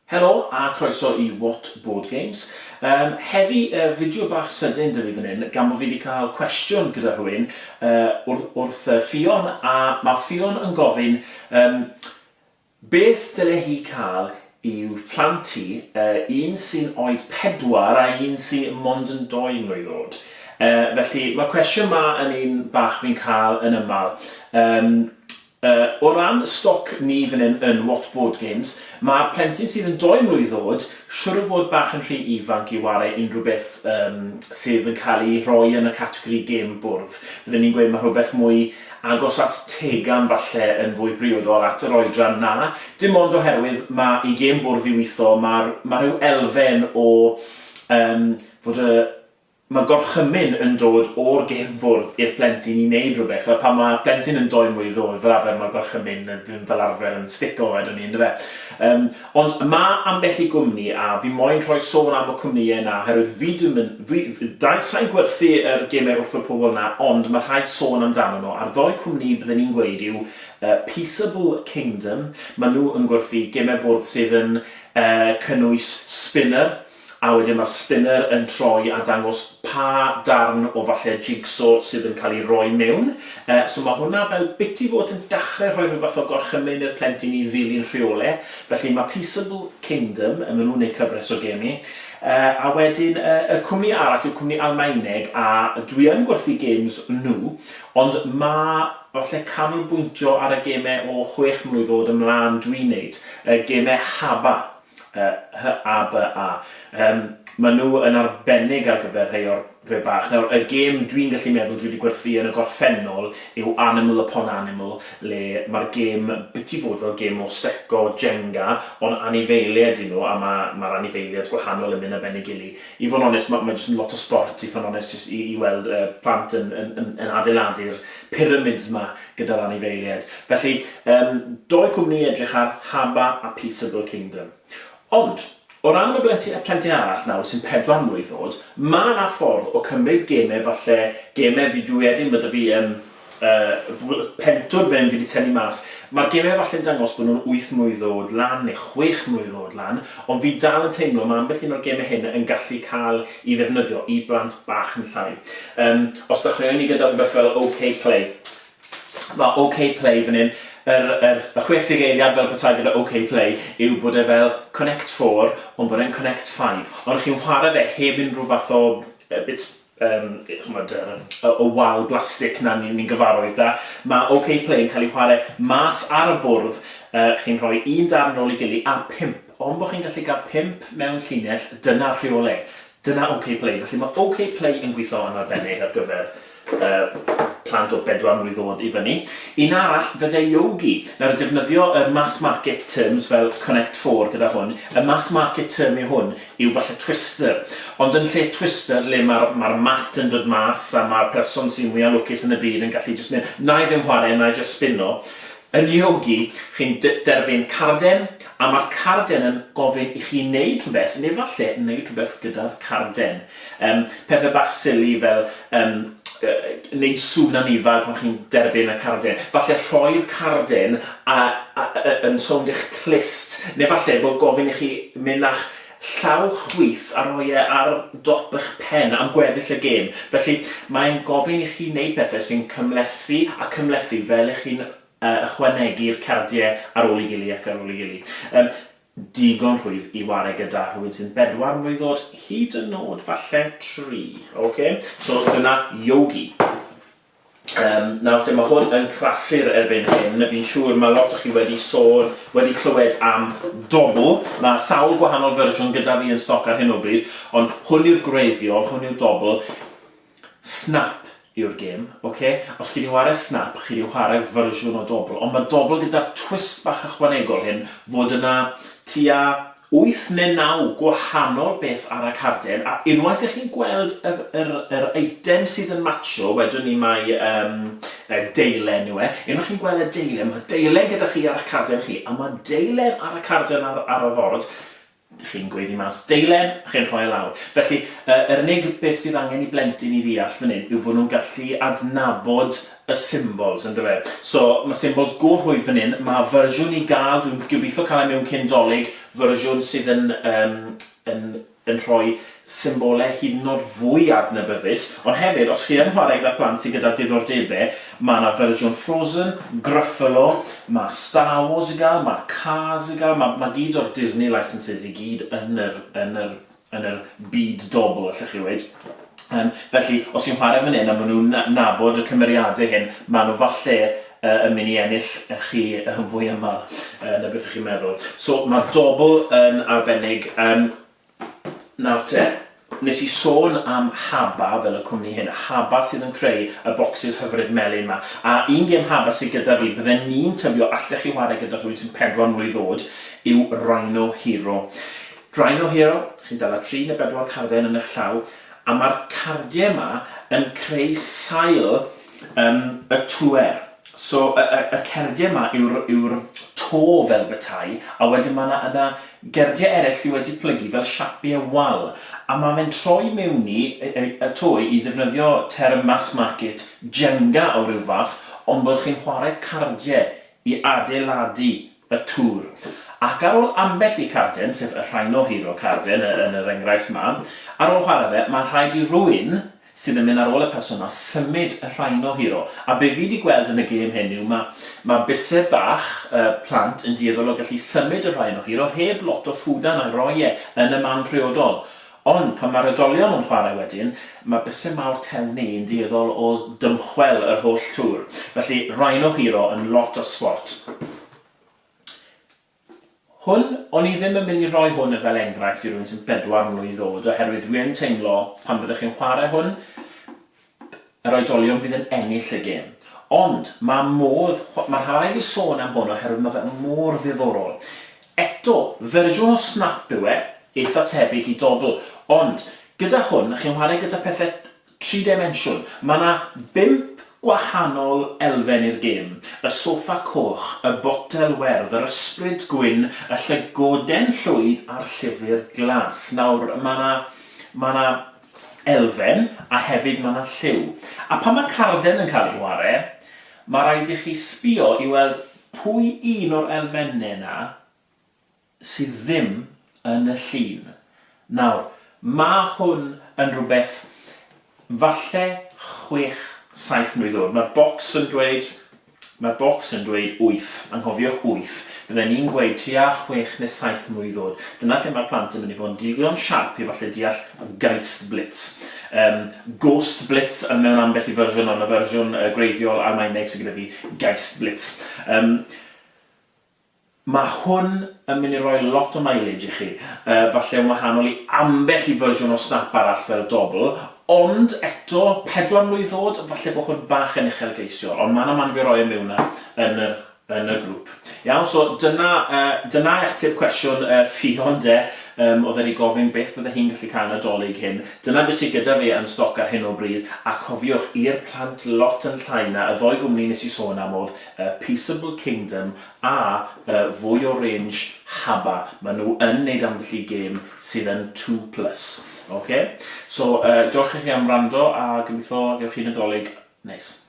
Helo a croeso i What Board Games. Um, heddi, uh, fideo bach sydyn dy fi fan hyn, gan bod fi wedi cael cwestiwn gyda rhywun uh, wrth, wrth uh, Ffion, a mae Ffion yn gofyn um, beth dyle hi cael i'w phlant hi, uh, un sy'n oed pedwar a un sy'n mond yn doi mlwydd oed. Uh, felly mae'r cwestiwn ma yn un bach fi'n cael yn ymal. Um, Yy, o ran stoc ni fan hyn yn What Board Games, ma'r plentyn sydd yn dou mlwydd oed, siwr o fod bach yn rhy ifanc i ware unrhyw beth yym sydd yn cael ei rhoi yn y categori gêm bwrdd. Fydden ni'n gweud ma' rhywbeth mwy agos at tegan falle yn fwy briodol at yr oedran 'na, dim ond oherwydd ma' i gêm bwrdd i witho ma'r ma' rhyw elfen o yym fod y Mae gorchymyn yn dod o'r gêm bwrdd i'r plentyn i wneud rhywbeth, a pan mae plentyn yn dou mlwydd oed, fel arfer mae'r gorchymyn ddim fel arfer yn stico wedwn ni, yndyfe? Yym, ond ma' ambell i gwmni, a fi moyn rhoi sôn am y cwmnïau 'na, oherwydd fi ddim yn... fi... da- sa i'n gwerthu yr gemau wrth y pobl 'na, ond ma' rhaid sôn amdanyn nhw, a'r ddou cwmni bydden i'n gweud yw yy Peaceable Kingdom, ma' nhw yn gwerthu gemau bwrdd sydd yn yy cynnwys spinner, a wedyn mae'r spinner yn troi a dangos pa darn o falle jigsaw sydd yn cael ei roi mewn. Yy so mae hwnna fel biti fod yn dechrau rhoi rhyw fath o gorchymyn i'r plentyn i ddilyn rheolau. Felly mae Peaceable Kingdom, yy maen nhw'n wneud cyfres o gemi. Yy a wedyn yy y cwmni arall yw cwmni Almaeneg a dwi yn gwerthu games nhw, ond ma' falle canolbwyntio ar y gemau o chwech mlwydd oed ymlaen dwi'n wneud. Y gemau Haba. H-A-B-A. Yym, maen nhw yn arbennig ar gyfer rhai o'r rhai bach. Nawr, y gêm dwi'n gallu meddwl dwi wedi gwerthu yn y gorffennol yw Animal Upon Animal, le mae'r gêm biti fod fel gêm o steco Jenga, ond anifeiliaid y'n nhw, a ma' ma'r anifeiliaid gwahanol yn mynd ar ben ei gili. I fod yn onest, ma' ma' jyst yn lot o sbort, i fod yn onest, jyst i i weld yy plant yn yn yn yn adeiladu'r pyramids 'ma gyda'r anifeiliaid. Felly, yym, dou cwmni i edrych ar, Haba a Peaceable Kingdom. Ond, o ran y blentyn, y plentyn arall nawr sy'n pedwar mlwydd oed, ma' 'na ffordd o cymryd geme falle, geme fi dwi wedyn, ma' 'da fi yym yy pentwr fan hyn fi 'di tynnu mas. Ma'r geme falle'n dangos bod nhw'n wyth mlwydd oed lan neu chwech mlwydd oed lan, ond fi dal yn teimlo ma' ambell un o'r geme hyn yn gallu cael i ddefnyddio i blant bach yn llai. Yym, os dechreuwn ni gyda rhywbeth fel OK Play. Mae OK Play fan hyn, yr, yr, y 60 eiliad fel petai gyda OK Play yw bod e fel Connect 4, ond bod e'n Connect 5. Ond chi'n chwarae fe heb unrhyw fath o bits um, chymod, yr, y, y wal blastig na ni'n ni gyfarwydd da. Mae OK Play yn cael ei chwarae mas ar y bwrdd, uh, chi'n rhoi un darn ôl i gili a pump. Ond bod chi'n gallu cael pump mewn llinell, dyna'r rheolau. Dyna OK Play. Felly mae OK Play yn gweithio yn arbennig ar gyfer uh, plant o bedwar mlwydd oed i fyny. Un arall fydde Yogi. Nawr, defnyddio y mass market terms fel Connect 4 gyda hwn, y mass market term i hwn yw falle Twister. Ond yn lle Twister, le mae'r ma mat yn dod mas a mae'r person sy'n mwyaf lwcus yn y byd yn gallu jyst mynd, na i ddim chwarae, na i jyst spino. Yn Yogi, chi'n derbyn carden, a mae'r carden yn gofyn i chi wneud rhywbeth, neu falle wneud rhywbeth gyda'r carden. Yym, pethau bach sili fel yym, yy, wneud sŵn anifail pan chi'n derbyn y carden. Falle rhoi'r carden a, a, a, yn sownd eich clust, neu falle bod gofyn i chi mynd â'ch llaw chwith a rhoi e ar dop eich pen am gweddill y gêm. Felly, mae'n gofyn i chi wneud pethau sy'n cymhlethu a cymhlethu fel y'ch chi'n ychwanegu'r cardiau ar ôl ei gili ac ar ôl ei gili. Yym, digon rhwydd i ware gyda rhywun sy'n bedwar mlwydd oed, hyd yn oed falle tri. Ocê? So dyna Yogi. Yym, nawr te, mae hwn yn clasur erbyn hyn. Fi'n siŵr mae lot o chi wedi sôn, wedi clywed am Dobble. Mae sawl gwahanol fersiwn gyda fi yn stoc ar hyn o bryd, ond hwn yw'r gwreiddiol, hwn yw Dobble. Snap yw'r gêm, ocê? Os chi 'di ware Snap, chi 'di whare fersiwn o Dobble, ond mae Dobble gyda'r twist bach ychwanegol hyn, fod yna tua wyth neu naw gwahanol beth ar y carden, a unwaith 'ych chi'n gweld yr yr yr eitem sydd yn matsio, wedwn ni mai yym yy deilen yw e, unwaith chi'n gweld y deilen, ma' deilen gyda chi ar 'ych carden chi, a ma' deilen ar y carden ar ar y ford, Chi'n gweiddi mas deilen, chi'n rhoi e lawr. Felly, yr unig beth sydd angen i blentyn i ddeall fan hyn yw bod nhw'n gallu adnabod y symbols, yndyfe? So, mae symbols go rhwydd fan hyn. Mae fersiwn i gael, dwi'n gobeithio cael e mewn cyn Dolig, fersiwn sydd yn, um, yn yn rhoi symbolau hyd yn oed fwy adnabyddus, ond hefyd, os chi yn chwarae gyda plant sydd gyda diddordebau, mae yna fersiwn Frozen, Gruffalo, mae Star Wars i gael, mae Cars i gael, mae, mae gyd o'r Disney licenses i gyd yn yr, yn yr, yn yr byd Dobble, allwch chi weud. Felly, os chi'n chwarae fan hyn a maen nhw'n nabod y cymeriadau hyn, maen nhw falle yn mynd i ennill chi yn fwy aml na beth ych chi'n meddwl. So, mae Dobble yn arbennig. Nawr te, nes i sôn am Haba fel y cwmni hyn. Haba sydd yn creu y bocsys hyfryd melyn 'ma. A un gêm Haba sydd gyda fi, bydden ni'n tybio allech chi whare gyda rhywun sy'n 4 mlwydd oed, yw Rhino Hero. Rhino Hero, chi'n dala 3 neu bedwar carden yn eich llaw, a mae'r cardiau 'ma yn creu sail yym y tŵer. So y y y cerdiau 'ma yw'r yw'r to fel petai, a wedyn ma' 'na yna gerdiau eraill sydd wedi plygu fel siapiau wal, a ma' fe'n troi mewn i y y y to i ddefnyddio term mass market Jenga o ryw fath, ond bod chi'n chwarae cardiau i adeiladu y tŵr. Ac ar ôl ambell i carden, sef y Rhino Hero carden yn yr enghraifft 'ma, ar ôl chwarae fe, mae'n rhaid i rywun sydd yn mynd ar ôl y person 'na symud y Rhino Hero. A be fi 'di gweld yn y gêm hyn yw ma' ma' bysedd bach y plant yn dueddol o gallu symud y Rhino Hero heb lot o ffwdan a'i roi e yn y man priodol. Ond pan mae'r oedolion yn chwarae wedyn, mae bysedd mawr tew ni yn dueddol o dymchwel yr holl tŵr. Felly, Rhino Hero yn lot o sbort. Hwn, o'n i ddim yn mynd i roi hwn fel enghraifft i rywun sy'n bedwar mlwydd oed oherwydd dwi yn teimlo pan fyddwch chi'n chwarae hwn, yr oedolion fydd yn ennill y gêm. Ond mae modd, mae rhaid fi sôn am hwn oherwydd mae fe mor ddiddorol. Eto, fersiwn o Snap yw e, eitha tebyg i Dobble, ond gyda hwn, chi'n chwarae gyda pethau tridimensiwn. Mae 'na bump gwahanol elfen i'r gêm, y soffa coch, y botel werdd, yr ysbryd gwyn, y llygoden llwyd a'r llyfr glas. Nawr, mae 'na, mae 'na elfen a hefyd mae 'na lliw. A pan mae carden yn cael ei ware, mae rhaid i chi sbio i weld pwy un o'r elfennau 'na sydd ddim yn y llun. Nawr, mae hwn yn rhywbeth falle chwech, saith mlwydd oed. Mae'r bocs yn dweud Mae'r bocs yn dweud wyth, anghofiwch wyth. Bydden i'n gweud tua chwech neu saith mlwydd oed. Dyna lle mae'r plant yn mynd i fod yn digon siarp i falle deall Geist Blitz. Um, Ghost Blitz yn mewn ambell i fersiwn, ond y fersiwn uh, gwreiddiol Almaeneg sydd gyda fi, Geist Blitz. Um, Mae hwn yn mynd i roi lot o mileage i chi, falle yn wahanol i ambell i fersiwn o Snap arall fel Dobble, ond eto, pedwar mlwydd oed, falle bod hwn bach yn uchelgeisiol, ond ma' 'na man fi roi e miwn 'na yn yr yn y grŵp. Iawn, so dyna yy dyna eich tip cwestiwn yy Ffion de, yym o'dd e 'di gofyn beth bydde hi'n gallu cael Nadolig hyn. Dyna beth sydd gyda fi yn stoc ar hyn o bryd, a cofiwch, i'r plant lot yn llai na y ddou gwmni nes i sôn am o'dd yy Peaceable Kingdom A fwy o range Haba. Maen nhw yn neud ambell i gêm sydd yn two plus. Ok? So, diolch i chi am wrando a gobeithio gewch chi Nadolig neis.